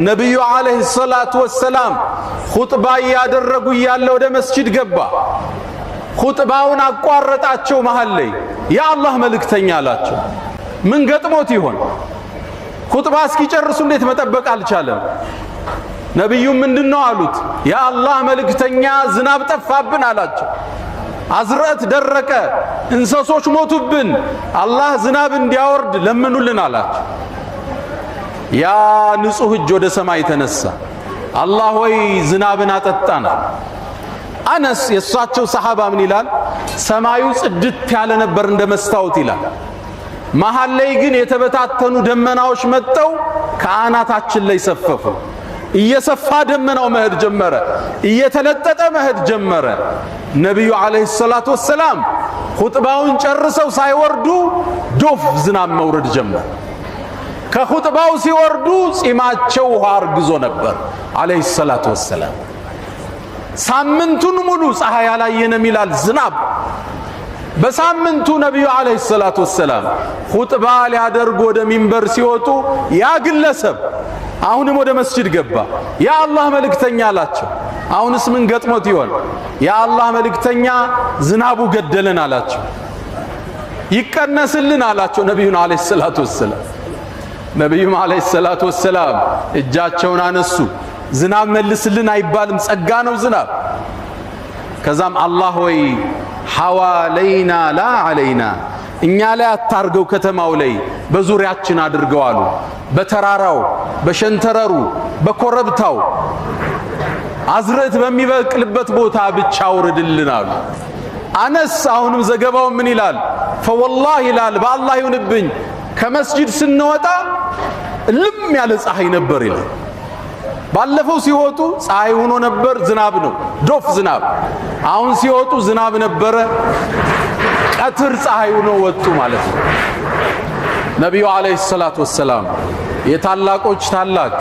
ነቢዩ ዓለይሂ ሰላቱ ወሰላም ኹጥባ እያደረጉ እያለ ወደ መስጂድ ገባ። ኹጥባውን አቋረጣቸው። መሃል ላይ የአላህ መልእክተኛ አላቸው። ምን ገጥሞት ይሆን? ኹጥባ እስኪጨርሱ እንዴት መጠበቅ አልቻለም? ነቢዩም ምንድነው አሉት? የአላህ መልእክተኛ ዝናብ ጠፋብን አላቸው። አዝርዕት ደረቀ፣ እንስሶች ሞቱብን፣ አላህ ዝናብ እንዲያወርድ ለምኑልን አላቸው። ያ ንጹህ እጅ ወደ ሰማይ ተነሳ። አላህ ሆይ ዝናብን አጠጣን። አነስ የእሳቸው ሰሓባ ምን ይላል? ሰማዩ ጽድት ያለ ነበር እንደ መስታወት ይላል። መሃል ላይ ግን የተበታተኑ ደመናዎች መጥተው ከአናታችን ላይ ሰፈፉ። እየሰፋ ደመናው መሄድ ጀመረ፣ እየተለጠጠ መሄድ ጀመረ። ነቢዩ ዓለይሂ ሰላቱ ወሰላም ኹጥባውን ጨርሰው ሳይወርዱ ዶፍ ዝናብ መውረድ ጀመረ። ከኹጥባው ሲወርዱ ጺማቸው ውሃ አርግዞ ነበር ዓለይሂ ሰላቱ ወሰላም። ሳምንቱን ሙሉ ፀሐይ አላየንም ይላል ዝናብ። በሳምንቱ ነቢዩ ዓለይሂ ሰላቱ ወሰላም ኹጥባ ሊያደርጉ ወደ ሚንበር ሲወጡ ያ ግለሰብ አሁንም ወደ መስጂድ ገባ። የአላህ መልእክተኛ አላቸው። አሁንስ ምን ገጥሞት ይሆን? የአላህ መልእክተኛ ዝናቡ ገደለን አላቸው። ይቀነስልን አላቸው ነቢዩን ዓለይሂ ሰላቱ ወሰላም። ነቢዩም ዓለይሂ ሰላቱ ወሰላም እጃቸውን አነሱ። ዝናብ መልስልን አይባልም፣ ጸጋ ነው ዝናብ። ከዛም አላህ ወይ ሐዋለይና ላ ዓለይና፣ እኛ ላይ አታርገው፣ ከተማው ላይ በዙሪያችን አድርገው አሉ። በተራራው፣ በሸንተረሩ፣ በኮረብታው አዝርዕት በሚበቅልበት ቦታ ብቻ አውርድልን አሉ። አነስ አሁንም ዘገባው ምን ይላል? ፈወላህ ይላል፣ በአላህ ይሁንብኝ ከመስጂድ ስንወጣ እልም ያለ ፀሐይ ነበር ይላል። ባለፈው ሲወጡ ፀሐይ ሆኖ ነበር፣ ዝናብ ነው፣ ዶፍ ዝናብ። አሁን ሲወጡ ዝናብ ነበረ፣ ቀትር ፀሐይ ሆኖ ወጡ ማለት ነው። ነቢዩ ዓለይሂ ሰላቱ ወሰላም የታላቆች ታላቅ፣